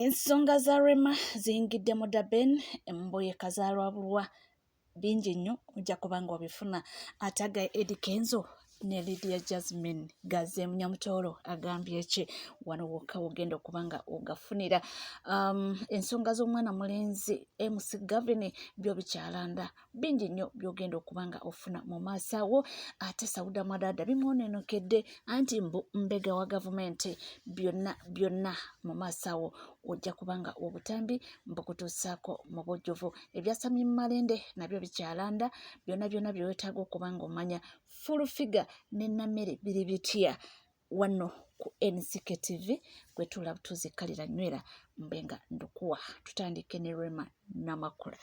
Ensonga za Rema ziyingidde mu Durban, Mbuye Kazaalwabulwa bingi nnyo ojja kuba nga obifuna ate aga Eddy Kenzo ne Lydia Jasmine gazeemu Nyamutoolo agambye ki wano wokka wogenda okuba nga ogafunira. Ensonga z'omwana mulenzi MC Gavin byo bikyalanda bingi nnyo by'ogenda okuba nga ofuna mu maaso awo ate Sauda Madaada bimwononekedde anti mbu mbega wa gavumenti byonna byonna mu maaso awo ojja kuba nga obutambi mbukutuusaako mu bujjuvu ebya Samim Malende nabyo bikyalanda byonna byonna bye weetaaga okuba nga omanya full figure ne Nammere biri bitya wano ku NCK TV gwe tuula butuuzi kalira nywera mbe nga ndukuwa tutandike ne Rema Namakula.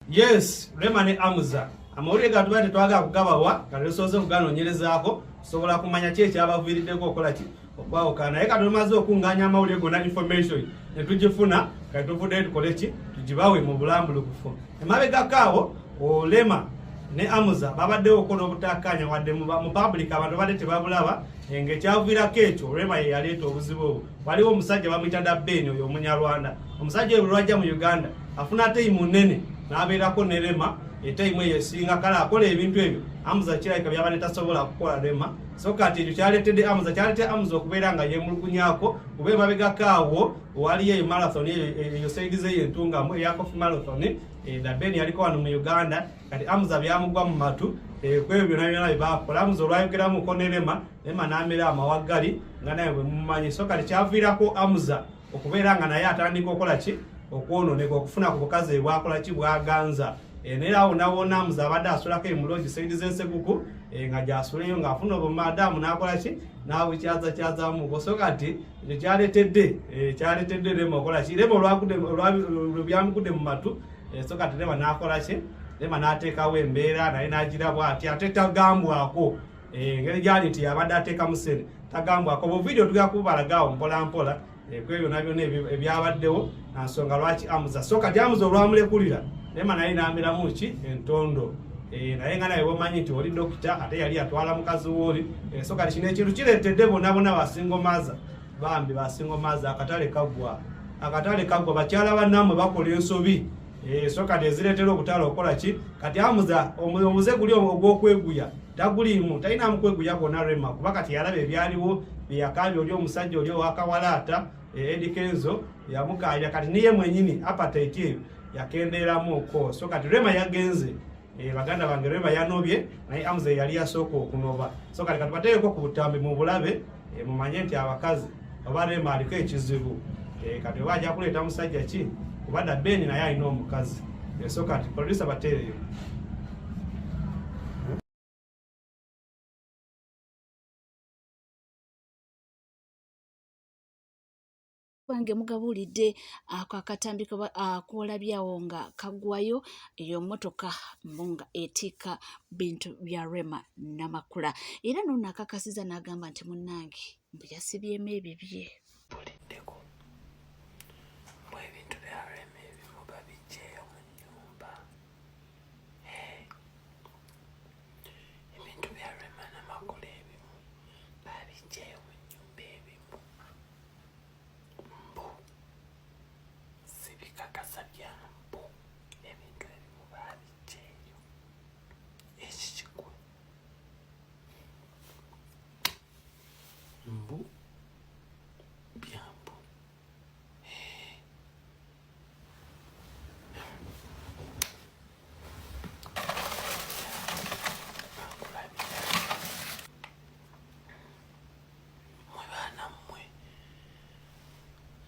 Yes, Rema ne Amuza amawulire gatuba tetwagala kugabawa nga tetusoose kuganoonyerezaako tusobola kumanya ki ekyabaviiriddeko okukola ki okwawukana naye kati tumaze okunganya amawulire gonna information ne tugifuna kati tuvuddeyo tukole ki tugibawe mu bulambulukufu emabegako awo olema ne Amuza babaddewo okukola obutakkaanya wadde mu public abantu babadde tebabulaba ng'ekyaviirako ekyo Rema ye yaleeta obuzibu obwo waliwo omusajja bamuyita Dabeni oyo omunyarwanda omusajja oyo lwajja mu Uganda afuna tayimu nene n'abeerako ne Rema etayimu eyo esinga kale akola ebintu ebyo Amuza kirabika byabadde tasobola kukola Rema so kati ekyo kyaleetedde Amuza kyaleetedde Amuza okubeera nga yeemulugunyaako kuba emabegako awo waliyo eyo marathon eyo saidize eyo entungamu eya coffee marathon eh, Dabeni yaliko wano mu Uganda kati Amuza byamugwa mu matu eh, kwebyo byona byona bye bakola Amuza olwayogeramuko ne Rema Rema n'amera amawaggali nga naye bwe mumumanyi so kati kyaviirako Amuza okubeera nga naye atandika okukola ki okwononeka okufuna ku bukazi bwakola ki bwaganza eh, naye awo nawona Amuza abadde asulako emulogi saidi z'enseguku eh, nga gyasuleyo ng'afuna obumadaamu n'akola ki n'abukyazakyazamuko so kati ekyo kyaletedde kyaleetedde Rema okola ki Rema olwabyamugudde mu matu so kati Rema n'akola ki Rema n'ateekawo embeera naye n'agira bw'ati ate tagambwako eh, engeri gyali nti yabadde ateekamu sente tagambwako bu vidiyo tugenda kububalagaawo mpola mpola eh, ku ebyo nabyona ebyabaddewo nansonga lwaki amuza so kati amuza olwamulekulira Rema naye n'amiramu ki entondo eh, naye nga naye womanyi nti oli dokita ate yali yatwala mukazi wooli so kati kino ekintu kireetedde bonna bonna basingomaza bambi basingomaza akatale kaggwa akatale kaggwa bakyala bannammwe bakola ensobi Eh, so kati ezireetera obutale okukola ki kati amuza omuze guli ogw'okweguya taguliimu talina mukweguya kwona rema kuba kati yalaba ebyaliwo byeyakaabya oli omusajja oli owakawalaata eh, Eddy Kenzo yamukaabya kati niye mwenyini appetite eyo yakendeeramuko so kati rema yagenze eh, baganda bange rema yanobye naye amuze yali yasooka okunoba so kati katubateekeko ku butambi mu bulabe mumanye nti abakazi oba Rema aliko ekizibu eh, kati oba ajja kuleeta musajja ki kuba da Ben naye alina omukazi eh, so kati producer bateereyo Bange mugabuulidde ako akatambi koolabyawo nga kaggwayo eyo mmotoka mbu nga etikka bintu bya Rema Namakula era n'ono akakasiza n'agamba nti munnange mbu yasibyemu ebibye. Mpuliddeko mbu ebintu bya Rema ebimu babiggyeeyo mu nnyumba. Ebintu bya Rema Namakula ebimu babiggyeeyo mu nnyumba ebimu. Mbu sibikakasa bya mbu ebintu ebimu babiggyeeyo. Ekikigwe mbu bya mbu. Mwe baana mmwe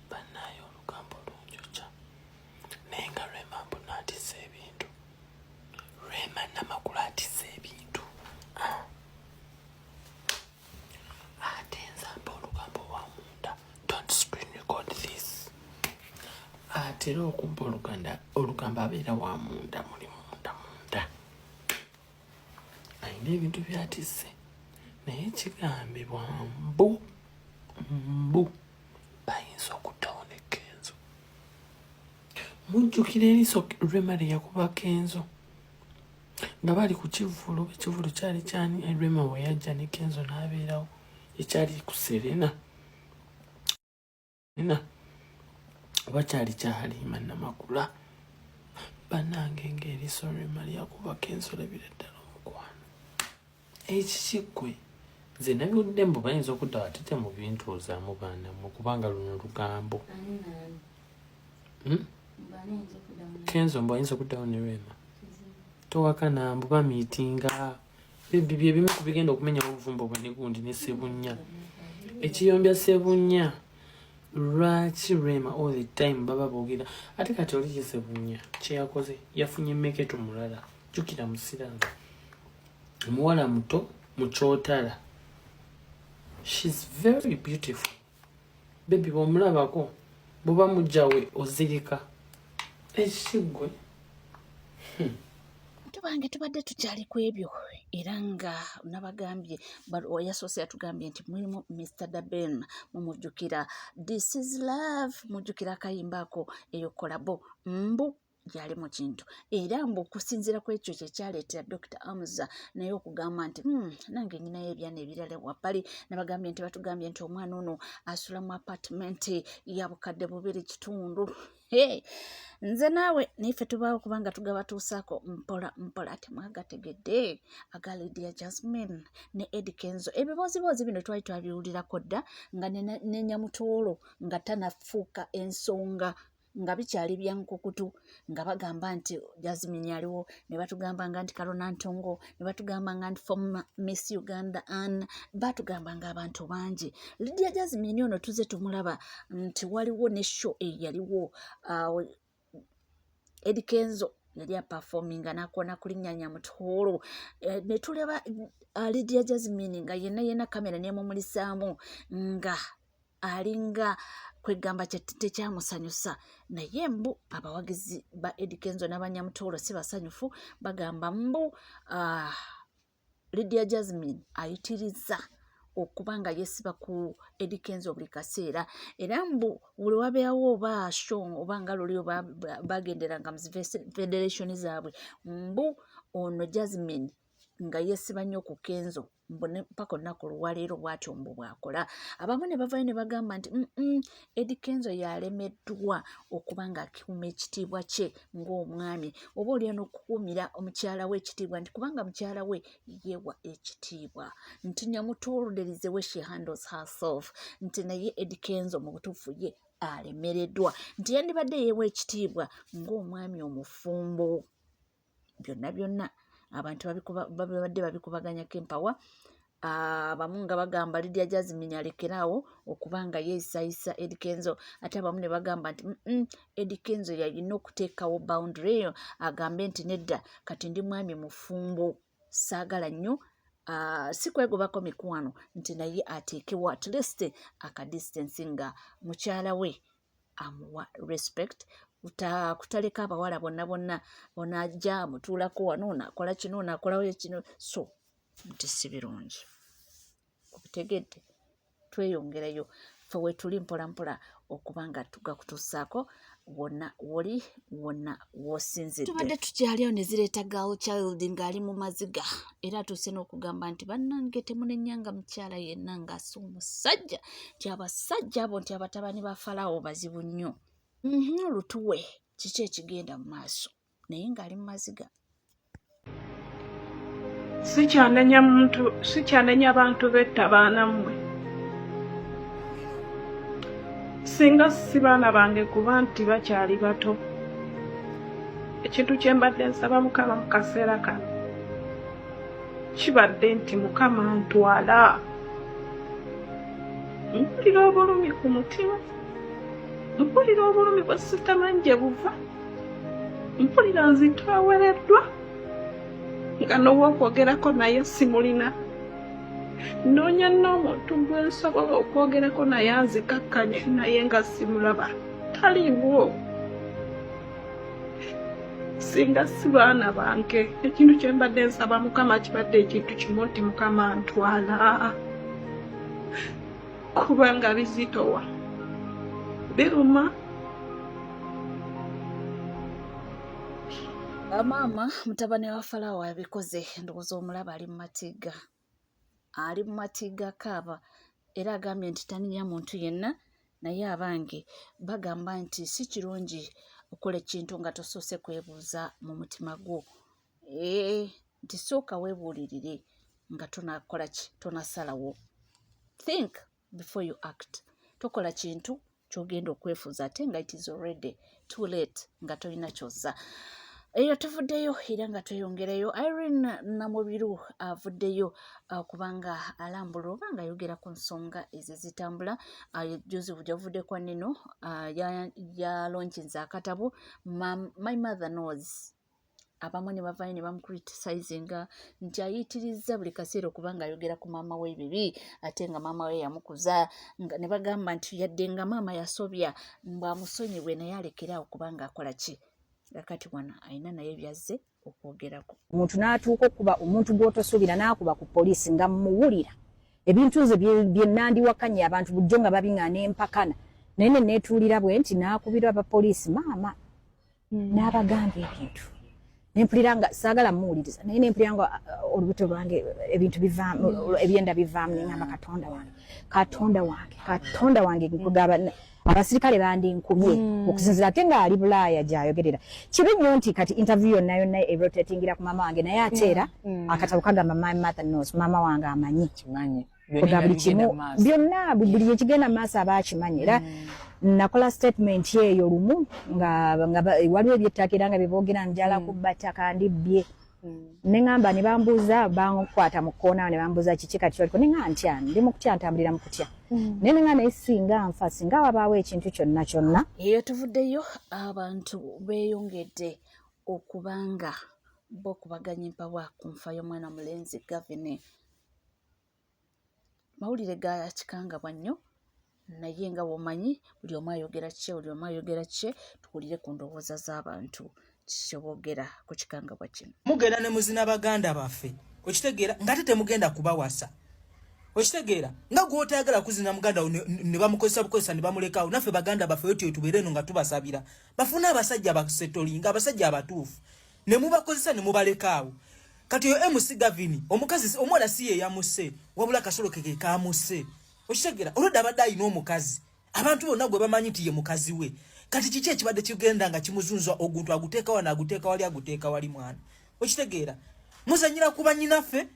bannaaye olugambo lunjokya naye nga Rema mbu naatisa ebintu. Rema Namakula atisa ebintu. Ah. Ate nze mpa olugambo wa munda. Don't screen record this. Atera okumpa oluganda olugambo abeera wa munda muli munda munda. Alina ebintu by'atisse naye kigambibwa mbu mbu bayinza okuttawo ne Kenzo. Mujjukira eriiso Rema lye yakuba Kenzo nga bali ku kivvulu, ekivvulu kyali kyani? Rema we yajja ne Kenzo n'abeerawo, ekyali ku Serena. Oba kyali kya Halima Namakula? Bannange ng'eriiso Rema lyakuba Kenzo, olabira ddala omukwano. Ekiki ggwe? Nze nabiwulidde mbu bayinza okudda ate temubintuuzaamu baana mmwe kubanga luno lugambo. Hmm? Kenzo mbu ayinza okuddawo ne Rema. Towakana mbu bamiitinga. Bibbi bye bimu ku bigenda okumenyawo obufumbo bwe ne gundi ne Ssebunya. Ekiyombya Ssebunya lwaki Rema all the time baba boogera ate kati oli ki Ssebunya kye yakoze yafunye meketo mulala jjukira musiraamu omuwala muto mukyotala she's very beautiful baby bwomulabako buba mujjawe ozirika ekiggwe. Bantu bange, tubadde tukyali ku ebyo era nga nabagambye yasoose yatugambye nti mulimu Mr Daben, mumujjukira "This Is Love", mujjukira akayimba ako, eyo collabo mbu gyali mu kintu era mbu okusinziira ku ekyo kyekyaleetera Dr Amuza naye okugamba nti nange nyinayo ebyana ebirala wabbali. Nabagambye nti batugambye nti omwana ono asula mu apartment ya 2500. Hey, nze naawe naife tubaawo kubanga tugabatuusaako mpola mpola. Temwagategedde aga Lydia Jasmine ne Eddie Kenzo? Ebibooziboozi bino twali twabiwulirako dda nga ne Nyamutoolo nga tanafuuka ensonga, nga bikyali bya nkukutu, nga bagamba nti Jasmine aliwo, ne batugamba nga nti Carol Nantongo, ne batugamba nga nti former Miss Uganda Ann, batugamba nga abantu bangi. Lydia Jasmine ono tuze tumulaba nti waliwo ne show eyaliwo, Eddie Kenzo yali aperforminga n'akoona ku linnya Nyamutoolo, ne tulaba Lydia Jasmine nga yenna yenna kamera n'emumulisaamu nga alinga kwegamba tekyamusanyusa. Naye mbu abawagizi ba Eddie Kenzo n'abanyamutoolo si basanyufu, bagamba mbu Lydia Jasmine ayitiriza okuba nga yeesiba ku Eddie Kenzo buli kaseera, era mbu buli wabeerawo oba show oba nga luli oba bagenderanga mu federation zaabwe, mbu ono Jasmine nga yeesiba nnyo ku Kenzo, mbu paka olunaku olwaleero bw'atyo mbu bw'akola. Abamu ne bavayo ne bagamba nti Eddie Kenzo yalemeddwa okuba ng'akuuma ekitiibwa kye ng'omwami, oba olya n'okukuumira omukyala we ekitiibwa, nti kubanga mukyala we yeewa ekitiibwa, nti Nyamutoolo there is a way she handles herself, nti naye Eddie Kenzo mu butuufu ye alemereddwa, nti yandibadde yeewa ekitiibwa ng'omwami omufumbo. Byonna byonna abantu babadde babikubaganyako empawa, abamu nga bagamba Lydia Jasmine alekeraawo okuba nga yeesayisa Eddie Kenzo, ate abamu ne bagamba nti Eddie Kenzo yalina okuteekawo boundary eyo, agambe nti nedda, kati ndi mwami mufumbo, saagala nnyo si kwegobako mikwano, nti naye ateekewo at least akadistance nga mukyala we amuwa respect, kutaleka abawala bonna bonna onajja amutuulako wano, onaakola kino, onaakolawo kino, so nti si birungi. Obitegedde? Tweyongerayo ffe wetuli mpola mpola okuba nga tugakutuusaako wonna woli, wonna w'osinzidde. Tubadde tukyali awo ne zireeta girl child ng'ali mu maziga, era atuuse n'okugamba nti bannange temunenyanga mukyala yenna ng'asa omusajja, nti abasajja abo, nti abatabani ba Falaawo bazibu nnyo. Olutuwe kiki ekigenda mu maaso, naye ng'ali mu maziga. Sikyanenya muntu, sikyanenya bantu betta baana mmwe. Singa si baana bange kuba nti bakyali bato, ekintu kye mbadde nsaba Mukama mu kaseera kano kibadde nti Mukama ntwala. Mpulira obulumi ku mutima, mpulira obulumi bwe sitamanyi gye buva, mpulira nzitoowereddwa nga n'owokwogerako naye simulina. Nnoonya n'omuntu gwe nsobola okwogerako naye anzikakkanye, naye nga simulaba, taliiwo. Singa si baana bange, ekintu kye mbadde nsaba Mukama kibadde ekintu kimu, nti Mukama ntwala, kubanga bizitowa, biruma. Maama mutabani wa Falaawo abikoze, ndowooza omulaba ali mu matiga, ali mu matiga kaaba, era agambye nti tanenya muntu yenna. Naye abange bagamba nti si kirungi okukola ekintu nga tosoose kwebuuza mu mutima gwo. Ee, nti sooka weebuulirire nga tonakola ki, tonasalawo. Think before you act. Tokola kintu kyogenda okwefuza ate nga it is already too late nga tolina kyozza. Eyo tuvuddeyo era nga tweyongerayo. Irene Namubiru avuddeyo kubanga alambula oba nga ayogera ku nsonga ezo ezitambula. Juzi gyavudde kwa Nino yalonkinze akatabo My Mother Knows. Abamu ne bavaayo ne bamucriticizinga nti ayitirizza buli kaseera okuba ng'ayogera ku maama we ebibi ate nga maama we yamukuza, ne bagamba nti yadde nga maama yasobya mbu amusonyiwe naye alekere awo kuba ng'akola ki. Kakati wano alina naye byazze okwogerako. Omuntu n'atuuka okuba omuntu gw'otosuubira n'akuba ku poliisi nga mmuwulira ebintu nze bye nandiwakanye abantu bulijjo nga babiŋŋaana empakana, naye ne neetuulira bwe nti n'akubira abapoliisi maama n'abagamba ebintu nempulira nga saagala muwuliriza, naye nempulira nga olubuto lwange ebintu bivaamu, ebyenda bivaamu, neŋamba Katonda wange, Katonda wange, Katonda wange, nkugamba abasirikale bandinkubye okusinzira ate ng'ali Bulaaya gy'ayogerera. Kibi nnyo nti kati interview yonna yonna erotatingira ku maama wange, naye ate era akatabo kagamba My Mother Knows, maama wange amanyi kuga buli kimu byonna, buli ekigenda mu maaso aba akimanyi. Era nakola statement eyo lumu nga waliwo ebyettaka era nga byeboogera njala kubba ttaka ndibbye, ne ŋŋamba ne bambuuza, bankwata mu kkoona ne bambuuza kiki kati oliko, ne ŋŋamba ntya, ndi mu kutya, ntambulira mu kutya, naye ne ŋŋamba naye singa nfa, singa wabaawo ekintu kyonna kyonna. Eyo tuvuddeyo, abantu beeyongedde okubanga bokubaganya empawa ku nfa y'omwana mulenzi Gavin. Mawulire ga kikangabwa nnyo, naye nga bw'omanyi buli omu ayogera kye, buli omu ayogera kye. Tuwulire ku ndowooza z'abantu kyeboogera ku kikangabwa kino. Mugenda ne muzina baganda baffe, okitegeera, ngate temugenda kubawasa, okitegeera, nga gwotayagala kuzina muganda wo ne bamukozesa bukozesa ne bamulekawo. Naffe baganda baffe wetyo tubeere eno nga tubasabira bafune abasajja basetolinga, abasajja abatuufu, ne mubakozesa ne mubalekaawo. Kati oyo MC Gavin, omukazi omuwala si ye yamusse, wabula kasolo ke ke kamusse, okitegeera. Olwedde abadde alina omukazi, abantu bonna gwe bamanyi nti ye mukazi we. Kati kiki ekibadde kigenda nga kimuzunza oguntu, aguteeka wano, aguteeka wali, aguteeka wali, mwana, okitegeera? Muzanyira ku bannyinaffe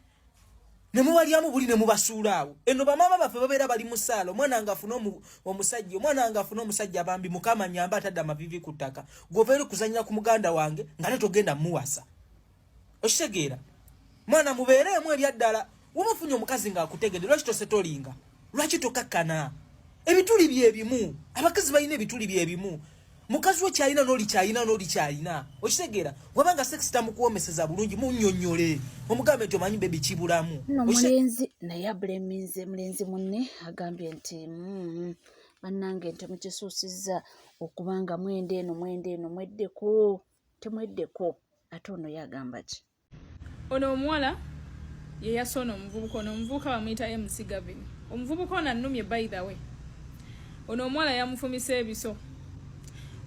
ne mubalyamu buli ne mubasuula awo. Eno bamaama baffe babeera bali mu ssaala, omwana nga afune omusajja, omwana nga afune omusajja, bambi Mukama nyamba atadde amavivi ku ttaka. Gw'ova eri kuzanyira ku muganda wange nga ne togenda muwasa, okitegeera? Mwana mubeereemu ebyaddala. Woba ofunye omukazi ng'akutegedde, lwaki tosetolinga? Lwaki tokakkana? Ebituli byebimu, abakazi balina ebituli byebimu. Mukazi wo kyalina n'oli kyalina n'oli kyalina, okitegeera? Wabanga sex tamukuwomeseza bulungi, munnyonnyole, omugambe nti omanyi baby kibulamu. Nno mulenzi naye abuleminze mulenzi munne, agambye nti bannange nti mukisuusizza okubanga mwenda eno, mwenda eno, mweddeko, temweddeko. Ate ono ye agamba ki? Ono omuwala ye yasona omuvubuka ono. Omuvubuka bamuyita MC Gavin. Omuvubuka ono annumye, by the way. Ono omuwala yamufumisa ebiso,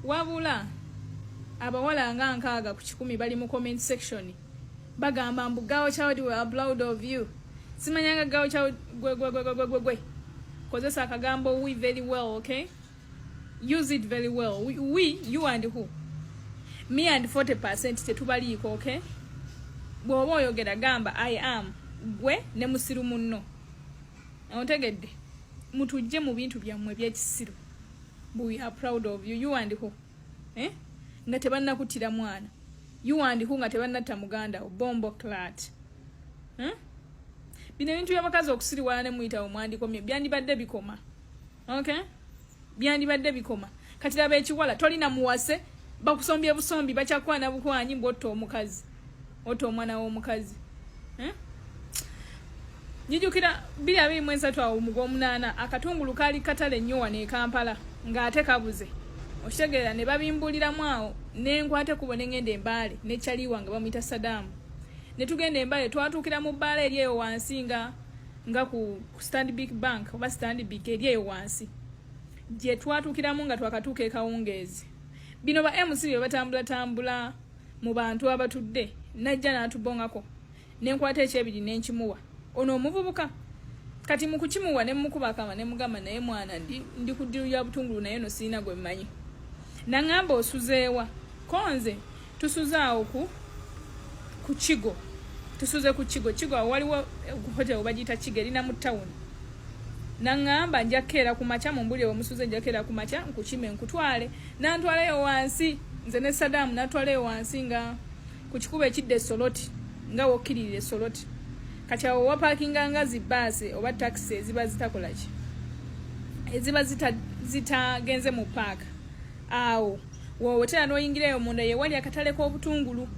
wabula abawala nga 60% bali mu comment section bagamba mbu girl child, we are proud of you. Simanyanga girl child gwe gwe gwe gwe gwe gwe. Kozesa akagambo we very well, okay? Use it very well. We, you and who? Me and 40% tetubaliiko, okay? Bw'oba oyogera gamba I am gwe ne musiru munno, ontegedde? Mutujje mu bintu byammwe ebyekisiru. We are proud of you, you and who, eh? Nga tebannakutira mwana, you and who, nga tebannatta muganda wo, bomboclaat, eh? Bino ebintu by'abakazi okusiriwala ne muyitawo mwandikomye, byandibadde bikoma, okay? Byandibadde bikoma. Kati laba ekiwala, tolina muwase, bakusombye busombi, bakyakwana bukwanyi bwotta omukazi, otta omwana w'omukazi, eh? Njijukira 2023 awo mu gw'omunaana, akatungulu kaali katale nnyo wano e Kampala ng'ate kabuze, okitegeera? Ne babimbuliramu awo, nenkwata ekkubo ne ŋŋenda Embaale ne kyali wange bamuyita Sadaamu, ne tugenda Embaale. Twatuukira mu bbaala eri eyo wansi nga ku Stanbic Bank oba Stanbic eri eyo wansi gye twatuukiramu nga twakatuuka ekawungeezi. Bino ba MC bye batambulatambula mu bantu abatudde, najja n'atubongako, nenkwata ekyebiri nenkimuwa ono omuvubuka. Kati mu kukimuwa ne mukuba akama ne mugamba, naye mwana ndi ku ddiru ya butungulu, naye no sirina gwe mmanyi. Naŋŋamba, osuzeewa? Konze tusuze awo ku Kigo, tusuze ku Kigo. Kigo awo waliwo hotel bagiyita Kigo, erina mu tawuni. Naŋŋamba, nja kukeera ku makya, mumbulire wemusuze, nja kukeera ku makya nkukime nkutwale. Nantwalayo wansi, nze ne Sadamu, nantwalayo wansi nga ku kikubo ekidda esoloti, nga wokkiririra esoloti. Kati awo wapaakinga nga zi baasi oba takisi eziba zitakola ki, eziba zitagenze mu paaka. Awo wowetera n'oyingira eyo munda, yewali akatale k'obutungulu.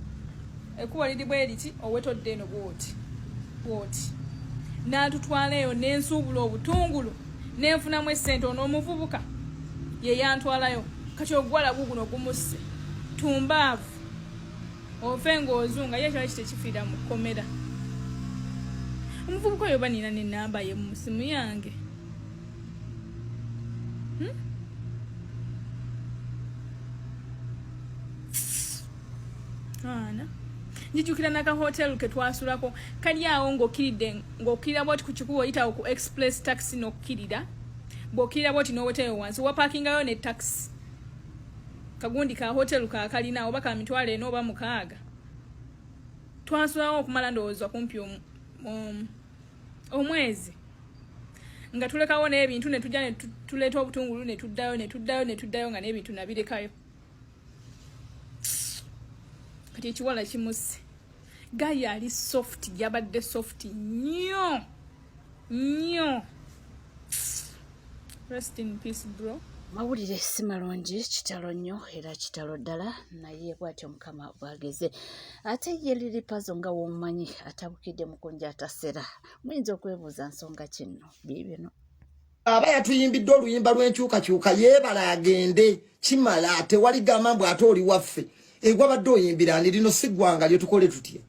Ekkubo liri bwe riti, owetodde eno bwoti bwoti. N'atutwala eyo nensuubula obutungulu nenfunamu essente. Ono omuvubuka ye yantwalayo. Kati ogwala guguno gumusse, tumbaavu, ofe ng'ozunga. Ye kyali kitekifiira mu kkomera. Omuvubuka oyo banina nenamba ye mu simu yange. Ana njijukira naka hotel ke twasulako, kali awo ng'okkiridde, ng'okkirira bwoti ku kikubo, oyitawo ku express taxi n'okkirira. Bw'okkirira bwoti n'owetayo wansi, wapakingayo ne taxi. Kagundi ka hotel kakalina oba ka 400 oba 6. Twasulawo okumala ndowooza kumpi omwezi, nga tulekawo n'ebintu ne tujja ne tuleeta obutungulu ne tuddayo, ne tuddayo, ne tuddayo, nga n'ebintu nabirekayo. Kati ekiwala kimusse. Guy ali soft, yabadde soft nnyo nnyo. Rest in peace, bro. Mawulire si malungi, kitalo nnyo era kitalo ddala, naye bw'atyo Mukama bw'ageze. Ate ye Lili Pazo nga w'omumanyi atabukidde mukunja atasera. Muyinza okwebuuza nsonga kinno biibino. Aba yatuyimbidde oluyimba lw'enkyukakyuka, yeebala agende, kimala. Tewali gamba mbu ate oli waffe, egwabadde oyimbira ani? Lino si ggwanga lye, tukole tutya?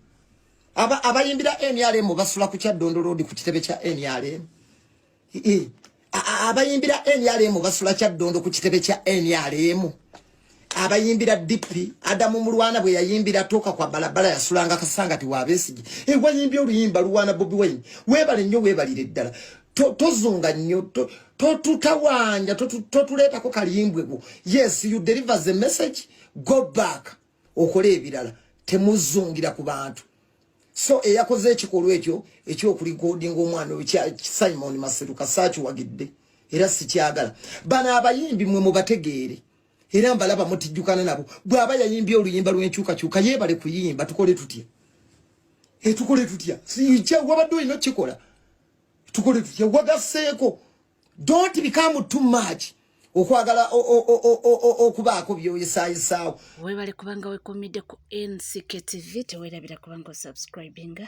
Abayimbira NRM basula ku Kyaddondo Road ku kitebe kya NRM. Abayimbira NRM basula Kyaddondo ku kitebe kya NRM. Abayimbira DP, Adamu Mulwana bwe yayimbira toka kwa balabala yasulanga Kasanga ti wabesigi. Wayimbye oluyimba luwana Bobi Wine, weebale nnyo, weebalire ddala. Tozunga nnyo, totutawanya, totuleetako kalimbwe gwo. Yes, you deliver the message, go back okole ebirala, temuzungira ku bantu. So eyakoze ekikolwa ekyo ekyokulikodinga omwana oyo Simon Maseruka, saakiwagidde era sikyagala. Bano abayimbi mwe mubategeere, era mbalaba mutijjukana nabo. Bw'aba yayimbye oluyimba lw'enkyukakyuka, yeebale kuyimba, tukole tutya? Tukole tutya? Wabadde olina okukikola, tukole tutya? Wagasseeko. Don't become too much okwagala okubaako byoyisaayisaawo. Weebale kubanga weekuumidde ku NCKTV. Teweerabira kubanga osubscribinga,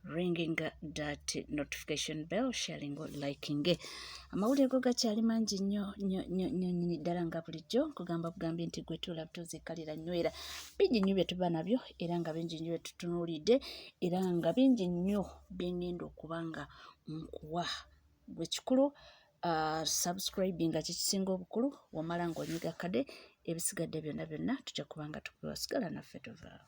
ringing that notification bell, sharing, liking. Amawulire go gakyali mangi nnyo nnyo nnyo nnyo nnyini ddala. Nga bulijjo nkugamba bugambi nti gwe tuula butuzikalira nnyo, era bingi nnyo bye tuba nabyo, era nga bingi nnyo bye tutunuulidde, era nga bingi nnyo bye ŋŋenda okuba nga nkuwa. Gwe kikulu subscribinga, kyekisinga obukulu. Wamala ng'onyiga kade, ebisigadde byonna byonna tujja kuba nga tukubiwa. Sigala naffe, tovaawo.